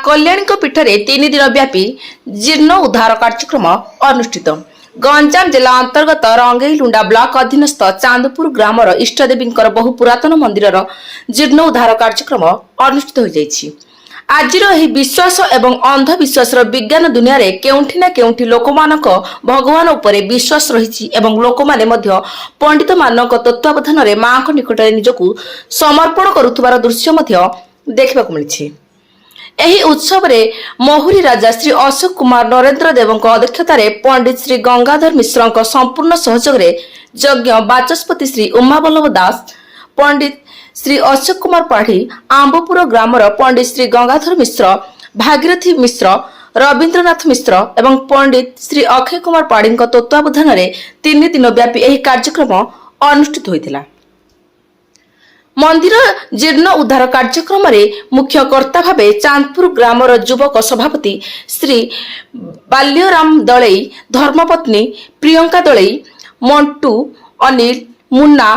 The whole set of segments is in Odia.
କଲ୍ୟାଣୀଙ୍କ ପୀଠରେ 3 ଦିନ ବ୍ୟାପୀ ଜୀର୍ଣ୍ଣ ଉଦ୍ଧାର କାର୍ଯ୍ୟକ୍ରମ ଅନୁଷ୍ଠିତ। ଗଞ୍ଜାମ ଜିଲ୍ଲା ଅନ୍ତର୍ଗତ ରଙ୍ଗେଇଲୁଣ୍ଡା ବ୍ଲକ ଅଧୀନସ୍ଥ ଚାନ୍ଦପୁର ଗ୍ରାମର ଇଷ୍ଟଦେବୀଙ୍କର ବହୁ ପୁରାତନ ମନ୍ଦିରର ଜୀର୍ଣ୍ଣ ଉଦ୍ଧାର କାର୍ଯ୍ୟକ୍ରମ ଅନୁଷ୍ଠିତ ହୋଇଯାଇଛି। ଆଜିର ଏହି ବିଶ୍ୱାସ ଏବଂ ଅନ୍ଧବିଶ୍ୱାସର ବିଜ୍ଞାନ ଦୁନିଆରେ କେଉଁଠି ନା କେଉଁଠି ଲୋକମାନଙ୍କ ଭଗବାନ ଉପରେ ବିଶ୍ୱାସ ରହିଛି ଏବଂ ଲୋକମାନେ ମଧ୍ୟ ପଣ୍ଡିତମାନଙ୍କ ତତ୍ତ୍ୱାବଧାନରେ ମାଙ୍କ ନିକଟରେ ନିଜକୁ ସମର୍ପଣ କରୁଥିବାର ଦୃଶ୍ୟ ମଧ୍ୟ ଦେଖିବାକୁ ମିଳିଛି। ଏହି ଉତ୍ସବରେ ମହୁରୀ ରାଜା ଶ୍ରୀ ଅଶୋକ କୁମାର ନରେନ୍ଦ୍ର ଦେବଙ୍କ ଅଧ୍ୟକ୍ଷତାରେ, ପଣ୍ଡିତ ଶ୍ରୀ ଗଙ୍ଗାଧର ମିଶ୍ରଙ୍କ ସମ୍ପୂର୍ଣ୍ଣ ସହଯୋଗରେ ଯଜ୍ଞ ବାଚସ୍ପତି ଶ୍ରୀ ଉମାବଲ୍ଲଭ ଦାସ, ପଣ୍ଡିତ ଶ୍ରୀ ଅଶୋକ କୁମାର ପାଢୀ, ଆମ୍ବପୁର ଗ୍ରାମର ପଣ୍ଡିତ ଶ୍ରୀ ଗଙ୍ଗାଧର ମିଶ୍ର, ଭାଗୀରଥୀ ମିଶ୍ର, ରବୀନ୍ଦ୍ରନାଥ ମିଶ୍ର ଏବଂ ପଣ୍ଡିତ ଶ୍ରୀ ଅକ୍ଷୟ କୁମାର ପାଢୀଙ୍କ ତତ୍ତ୍ୱାବଧାନରେ 3 ଦିନ ବ୍ୟାପୀ ଏହି କାର୍ଯ୍ୟକ୍ରମ ଅନୁଷ୍ଠିତ ହୋଇଥିଲା। ମନ୍ଦିର ଜୀର୍ଣ୍ଣ ଉଦ୍ଧାର କାର୍ଯ୍ୟକ୍ରମରେ ମୁଖ୍ୟ କର୍ତ୍ତା ଭାବେ ଚାନ୍ଦପୁର ଗ୍ରାମର ଯୁବକ ସଭାପତି ଶ୍ରୀ ବାଲ୍ୟରାମ ଦଳେଇ, ଧର୍ମପତ୍ନୀ ପ୍ରିୟଙ୍କା ଦଳେଇ, ମଣ୍ଟୁ, ଅନିଲ, ମୁନ୍ନା,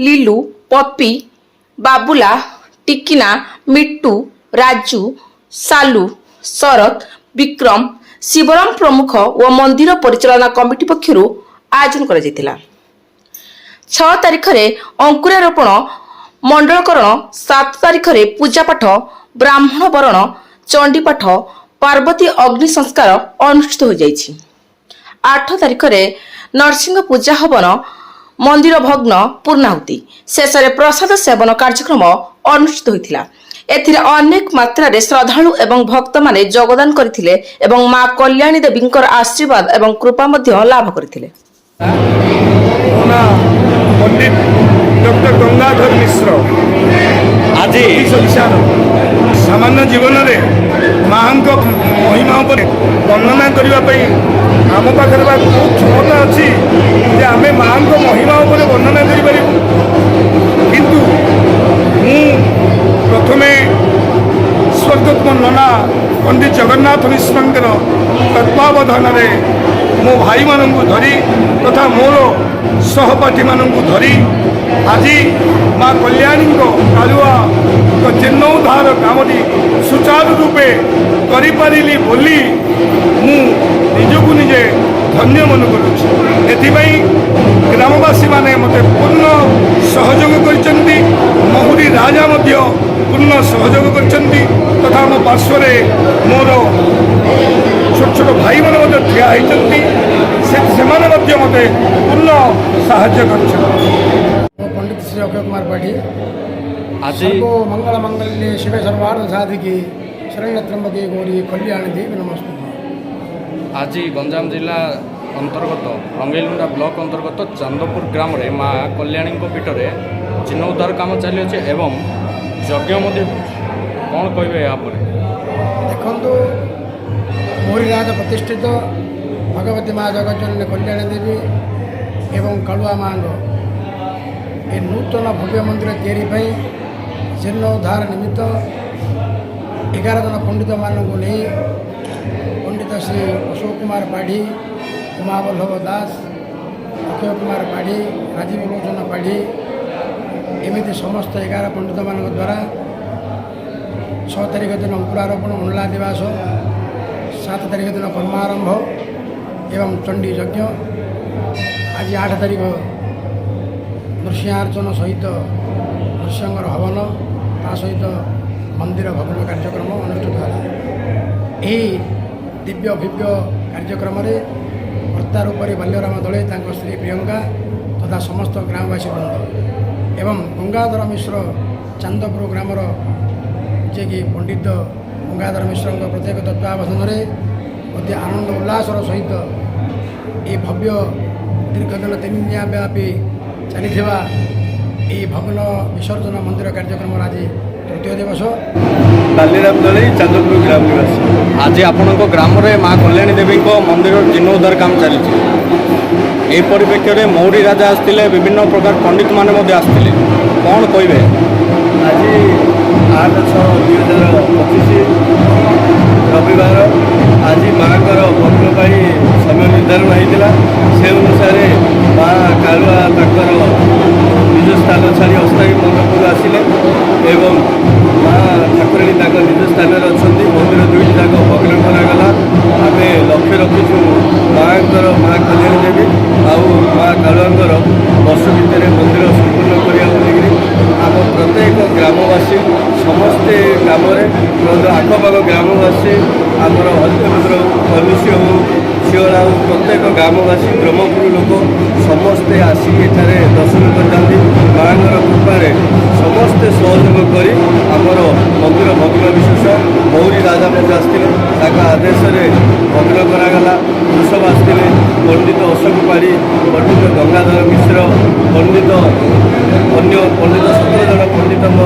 ଲିଲୁ, ପପି, ବାବୁଲା, ଟିକିନା, ମିଟୁ, ରାଜୁ, ସାଲୁ, ଶରତ, ବିକ୍ରମ, ଶିବରାମ ପ୍ରମୁଖ ଓ ମନ୍ଦିର ପରିଚାଳନା କମିଟି ପକ୍ଷରୁ ଆୟୋଜନ କରାଯାଇଥିଲା। 6 ତାରିଖରେ ଅଙ୍କୁରାରୋପଣ, ମଣ୍ଡଳକରଣ, 7 ତାରିଖରେ ପୂଜାପାଠ, ବ୍ରାହ୍ମଣ ବରଣ, ଚଣ୍ଡୀପାଠ, ପାର୍ବତୀ ଅଗ୍ନି ସଂସ୍କାର ଅନୁଷ୍ଠିତ ହୋଇଯାଇଛି। 8 ତାରିଖରେ ନରସିଂହ ପୂଜା ହବନ, ମନ୍ଦିର ଭଗ୍ନ ପୂର୍ଣ୍ଣାହୁତି, ଶେଷରେ ପ୍ରସାଦ ସେବନ କାର୍ଯ୍ୟକ୍ରମ ଅନୁଷ୍ଠିତ ହୋଇଥିଲା। ଏଥିରେ ଅନେକ ମାତ୍ରାରେ ଶ୍ରଦ୍ଧାଳୁ ଏବଂ ଭକ୍ତମାନେ ଯୋଗଦାନ କରିଥିଲେ ଏବଂ ମା କଲ୍ୟାଣୀ ଦେବୀଙ୍କର ଆଶୀର୍ବାଦ ଏବଂ କୃପା ମଧ୍ୟ ଲାଭ କରିଥିଲେ। ମୋ ନାଁ ପଣ୍ଡିତ ଡକ୍ଟର ଗଙ୍ଗାଧର ମିଶ୍ର। ଆଜି ଓଡ଼ିଶାର ସାମାନ୍ୟ ଜୀବନରେ ମାଙ୍କ ମହିମା ଉପରେ ବର୍ଣ୍ଣନା କରିବା ପାଇଁ ଆମ ପାଖରେ ବା କେଉଁ କ୍ଷମତା ଅଛି ଯେ ଆମେ ମାଙ୍କ ମହିମା ଉପରେ ବର୍ଣ୍ଣନା କରିପାରିବୁ? କିନ୍ତୁ ମୁଁ ପ୍ରଥମେ ସ୍ୱର୍ଗତ ନନା ପଣ୍ଡିତ ଜଗନ୍ନାଥ ମିଶ୍ରଙ୍କର ତତ୍ତ୍ୱାବଧାନରେ ମୋ ଭାଇମାନଙ୍କୁ ଧରି ତଥା ମୋର ସହପାଠୀମାନଙ୍କୁ ଧରି ଆଜି ମା କଲ୍ୟାଣୀଙ୍କ କାଳୁଆଙ୍କ ଜୀର୍ଣ୍ଣୋଦ୍ଧାର କାମଟି ସୁଚାରୁ ରୂପେ କରିପାରିଲି ବୋଲି ମୁଁ ନିଜକୁ ନିଜେ ଧନ୍ୟ ମନେ କରୁଛି। ଏଥିପାଇଁ ଗ୍ରାମବାସୀମାନେ ମୋତେ ପୂର୍ଣ୍ଣ ସହଯୋଗ କରିଛନ୍ତି। ମହୁରୀ ରାଜା ମଧ୍ୟ ପୂର୍ଣ୍ଣ ସହଯୋଗ କରିଛନ୍ତି ତଥା ମୋ ପାର୍ଶ୍ୱରେ ମୋର ଛୋଟ ଛୋଟ ଭାଇମାନେ ମଧ୍ୟ ଠିଆ ହେଇଛନ୍ତି। ସେମାନେ ମଧ୍ୟ ମୋତେ ପୂର୍ଣ୍ଣ ସାହାଯ୍ୟ କରିଛନ୍ତି। ମୁଁ ପଣ୍ଡିତ ଶ୍ରୀ ଅକ୍ଷୟ କୁମାର ପାଢ଼ୀ। ଆଜି ସର୍ବ ମଙ୍ଗଳ ମାଙ୍ଗଲ୍ୟେ ଶିବେ ସର୍ବାର୍ଥ ସାଧିକେ ଶରଣ୍ୟେ ତ୍ର୍ୟମ୍ବକେ ଗୌରୀ କଲ୍ୟାଣୀ ଦେବୀ ନମସ୍ତୁତେ। ଆଜି ଗଞ୍ଜାମ ଜିଲ୍ଲା ଅନ୍ତର୍ଗତ ରଙ୍ଗେଇଲୁଣ୍ଡା ବ୍ଲକ ଅନ୍ତର୍ଗତ ଚାନ୍ଦପୁର ଗ୍ରାମରେ ମା କଲ୍ୟାଣୀଙ୍କ ପୀଠରେ ଜୀର୍ଣ୍ଣୋଦ୍ଧାର କାମ ଚାଲିଅଛି ଏବଂ ଯଜ୍ଞ ମଧ୍ୟ ହେଉଛି। କ'ଣ କହିବେ ଏହା ପରେ? ଦେଖନ୍ତୁ, ମହୁରୀରାଜ ପ୍ରତିଷ୍ଠିତ ଭଗବତୀ ମା ଜଗତଜନନୀ କଲ୍ୟାଣୀ ଦେବୀ ଏବଂ କାଳୁଆ ମାଙ୍କ ଏ ନୂତନ ଭବ୍ୟ ମନ୍ଦିର ତିଆରି ପାଇଁ ଜୀର୍ଣ୍ଣୋଦ୍ଧାର ନିମିତ୍ତ 11 ଜଣ ପଣ୍ଡିତମାନଙ୍କୁ ନେଇ ପଣ୍ଡିତ ଶ୍ରୀ ଅଶୋକ କୁମାର ପାଢ଼ୀ, ଉମାବଲ୍ଲଭ ଦାସ, ଅକ୍ଷୟ କୁମାର ପାଢ଼ୀ, ରାଜୀବ ଲୋଚନ ପାଢ଼ୀ, ଏମିତି ସମସ୍ତ 11 ପଣ୍ଡିତମାନଙ୍କ ଦ୍ୱାରା 6 ତାରିଖ ଦିନ ଅଙ୍କୁରାରୋପଣ, ମଣ୍ଡଳାଧିବାସ, 7 ତାରିଖ ଦିନ କର୍ମାରମ୍ଭ ଏବଂ ଚଣ୍ଡୀ ଯଜ୍ଞ, ଆଜି 8 ତାରିଖ ନୃସିଂହାର୍ଚନ ସହିତ ନୃସିଂହଙ୍କର ହବନ, ତା ସହିତ ମନ୍ଦିର ଭଗ୍ନ କାର୍ଯ୍ୟକ୍ରମ ଅନୁଷ୍ଠିତ ହେଲା। ଏହି ଦିବ୍ୟ ଭବ୍ୟ କାର୍ଯ୍ୟକ୍ରମରେ କର୍ତ୍ତା ରୂପରେ ବାଲ୍ୟରାମ ଦଳେଇ, ତାଙ୍କ ସ୍ତ୍ରୀ ପ୍ରିୟଙ୍କା ତଥା ସମସ୍ତ ଗ୍ରାମବାସୀ ବୃନ୍ଦ ଏବଂ ଗଙ୍ଗାଧର ମିଶ୍ର, ଚାନ୍ଦପୁର ଗ୍ରାମର ଯିଏକି ପଣ୍ଡିତ ଗଙ୍ଗାଧର ମିଶ୍ରଙ୍କ ପ୍ରତ୍ୟେକ ତତ୍ତ୍ୱାବଧାନରେ ଅତି ଆନନ୍ଦ ଉଲ୍ଲାସର ସହିତ ଏହି ଭବ୍ୟ ଦୀର୍ଘଦିନ 3 ଦିନିଆ ବ୍ୟାପୀ ଚାଲିଥିବା ଏହି ଭଗ୍ନ ବିସର୍ଜନ ମନ୍ଦିର କାର୍ଯ୍ୟକ୍ରମର ଆଜି ତୃତୀୟ ଦିବସ। ବାଲିରାମ ଦଳେଇ, ଚାନ୍ଦପୁର ଗ୍ରାମ ନିବାସୀ। ଆଜି ଆପଣଙ୍କ ଗ୍ରାମରେ ମା କଲ୍ୟାଣୀ ଦେବୀଙ୍କ ମନ୍ଦିର ଜୀର୍ଣ୍ଣୋଦ୍ଧାର କାମ ଚାଲିଛି। ଏହି ପରିପ୍ରେକ୍ଷୀରେ ମହୁରୀ ରାଜା ଆସିଥିଲେ, ବିଭିନ୍ନ ପ୍ରକାର ପଣ୍ଡିତମାନେ ମଧ୍ୟ ଆସିଥିଲେ। କ'ଣ କହିବେ? ଆଜି 8/6/2025 ରବିବାର। ଆଜି ମାଆଙ୍କର ଭଗ୍ନ ପାଇଁ ସମୟ ନିର୍ଦ୍ଧାରଣ ହେଇଥିଲା। ସେ ଅନୁସାରେ ମା କାଳୁଆ ତାଙ୍କର ନିଜ ସ୍ଥାନ ଛାଡ଼ି ଅସ୍ଥାୟୀ ମଣ୍ଡପରୁ ଆସିଲେ ଏବଂ ମା ଠାକୁରାଣୀ ତାଙ୍କ ନିଜ ସ୍ଥାନରେ ଅଛନ୍ତି। ମନ୍ଦିର ଆଖପାଖ ଗ୍ରାମବାସୀ, ଆମର ହରିଚନ୍ଦ୍ର କଲୁସି ହେଉ, ଶିଅଳା ହେଉ, ପ୍ରତ୍ୟେକ ଗ୍ରାମବାସୀ, ବ୍ରହ୍ମପୁର ଲୋକ ସମସ୍ତେ ଆସିକି ଏଠାରେ ଦର୍ଶନ କରିଥାନ୍ତି। ମାଆଙ୍କର କୃପାରେ ସମସ୍ତେ ସହଯୋଗ କରି ଆମର ମନ୍ଦିର ଭଗ୍ନ ବିଶେଷ ମୌରୀ ରାଜା ମଧ୍ୟ ଆସିଥିଲେ, ତାଙ୍କ ଆଦେଶରେ ଭଗ୍ନ କରାଗଲା। ବୃଷଭ ଆସିଥିଲେ, ପଣ୍ଡିତ ଅଶୋକ ପାଢ଼ୀ, ପଣ୍ଡିତ ଗଙ୍ଗାଧର ମିଶ୍ର, ପଣ୍ଡିତ ଅନ୍ୟ ପଣ୍ଡିତ, 17 ଜଣ ପଣ୍ଡିତଙ୍କ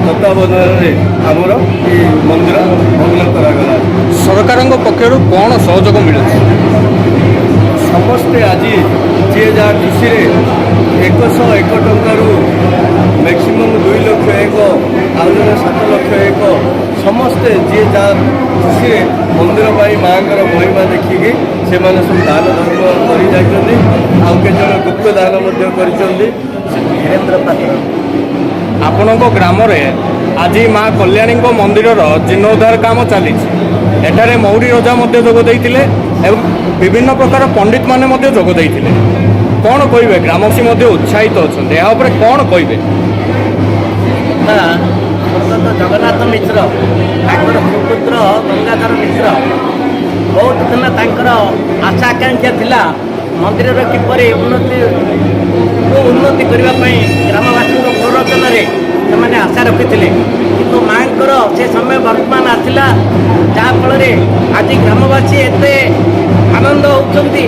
ତତ୍ତ୍ୱାବଧାନରେ ଆମର ଏଇ ମନ୍ଦିର ଭଗ୍ନ କରାଗଲା। ସରକାରଙ୍କ ପକ୍ଷରୁ କ'ଣ ସହଯୋଗ ମିଳୁଛି? ସମସ୍ତେ ଆଜି ଯିଏ ଯାହା ଖୁସିରେ 101 ଟଙ୍କାରୁ ମ୍ୟାକ୍ସିମମ୍ 2 ଲକ୍ଷ 1, ଆଉ ଜଣେ 7 ଲକ୍ଷ 1, ସମସ୍ତେ ଯିଏ ଯାହା ଖୁସିରେ ମନ୍ଦିର ପାଇଁ ମାଆଙ୍କର ମହିମା ଦେଖିକି ସେମାନେ ସବୁ ଦାନ ଧର୍ମ କରି ଯାଇଛନ୍ତି। ଆଉ କେତେଜଣ ଗୁପ୍ତ ଦାନ ମଧ୍ୟ କରିଛନ୍ତି। ଧୀରେନ୍ଦ୍ର ପାତ୍ର। ଆପଣଙ୍କ ଗ୍ରାମରେ ଆଜି ମା କଲ୍ୟାଣୀଙ୍କ ମନ୍ଦିରର ଜୀର୍ଣ୍ଣୋଦ୍ଧାର କାମ ଚାଲିଛି। ଏଠାରେ ମୌରୀ ରଜା ମଧ୍ୟ ଯୋଗ ଦେଇଥିଲେ ଏବଂ ବିଭିନ୍ନ ପ୍ରକାର ପଣ୍ଡିତମାନେ ମଧ୍ୟ ଯୋଗ ଦେଇଥିଲେ। କ'ଣ କହିବେ? ଗ୍ରାମବାସୀ ମଧ୍ୟ ଉତ୍ସାହିତ ଅଛନ୍ତି, ଏହା ଉପରେ କ'ଣ କହିବେ? ନା, ସ୍ୱର୍ଗତ ଜଗନ୍ନାଥ ମିଶ୍ର, ତାଙ୍କର ସୁପୁତ୍ର ଗଙ୍ଗାଧର ମିଶ୍ର, ବହୁତ ଦିନ ତାଙ୍କର ଆଶା ଆକାଂକ୍ଷା ଥିଲା ମନ୍ଦିରର କିପରି ଉନ୍ନତି କରିବା ପାଇଁ ଗ୍ରାମବାସୀଙ୍କ ପ୍ରରୋଚନାରେ ସେମାନେ ଆଶା ରଖିଥିଲେ। କିନ୍ତୁ ମାଆଙ୍କର ସେ ସମୟ ବର୍ତ୍ତମାନ ଆସିଲା, ଯାହାଫଳରେ ଆଜି ଗ୍ରାମବାସୀ ଏତେ ଆନନ୍ଦ ହେଉଛନ୍ତି।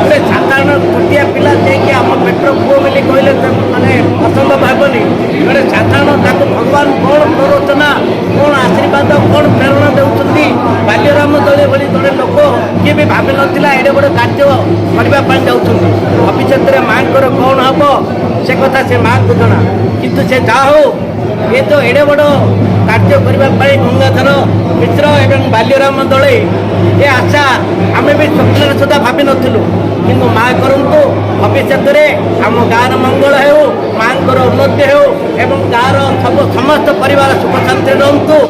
ଗୋଟେ ସାଧାରଣ ଛୋଟିଆ ପିଲା ଯିଏକି ଆମ ପେଟର ପୁଅ ବୋଲି କହିଲେ ମାନେ ଅସମ୍ଭବ ହେବନି, ଗୋଟେ ସାଧାରଣ, ତାକୁ ଭଗବାନ କ'ଣ ପ୍ରରୋଚନା, କ'ଣ ଆଶୀର୍ବାଦ, କ'ଣ ପ୍ରେରଣା ଦେଉଛନ୍ତି। ବାଲ୍ୟରାମ ଦଳେ ଭଳି ଜଣେ ଲୋକ କିଏ ବି ଭାବିନଥିଲା ଏଡ଼େ ବଡ଼ କାର୍ଯ୍ୟ କରିବା ପାଇଁ ଯାଉଛନ୍ତି। ଭବିଷ୍ୟତରେ ମାଆଙ୍କର କ'ଣ ହେବ ସେ କଥା ସେ ମାଆଙ୍କୁ ଜଣା। କିନ୍ତୁ ସେ ଯାହା ହଉ, ଏ ତ ଏଡ଼େ ବଡ଼ କାର୍ଯ୍ୟ କରିବା ପାଇଁ ଗଙ୍ଗାଧର ମିଶ୍ର ଏବଂ ବାଲ୍ୟରାମ ଦଳେ, ଏ ଆଶା ଆମେ ବି ସ୍ୱପ୍ନରେ ସୁଦ୍ଧା ଭାବିନଥିଲୁ। କିନ୍ତୁ ମା କରନ୍ତୁ, ଭବିଷ୍ୟତରେ ଆମ ଗାଁର ମଙ୍ଗଳ ହେଉ, ମାଆଙ୍କର ଉନ୍ନତି ହେଉ ଏବଂ ଗାଁର ସବୁ ସମସ୍ତ ପରିବାର ସୁଖ ଶାନ୍ତିରେ ରୁହନ୍ତୁ।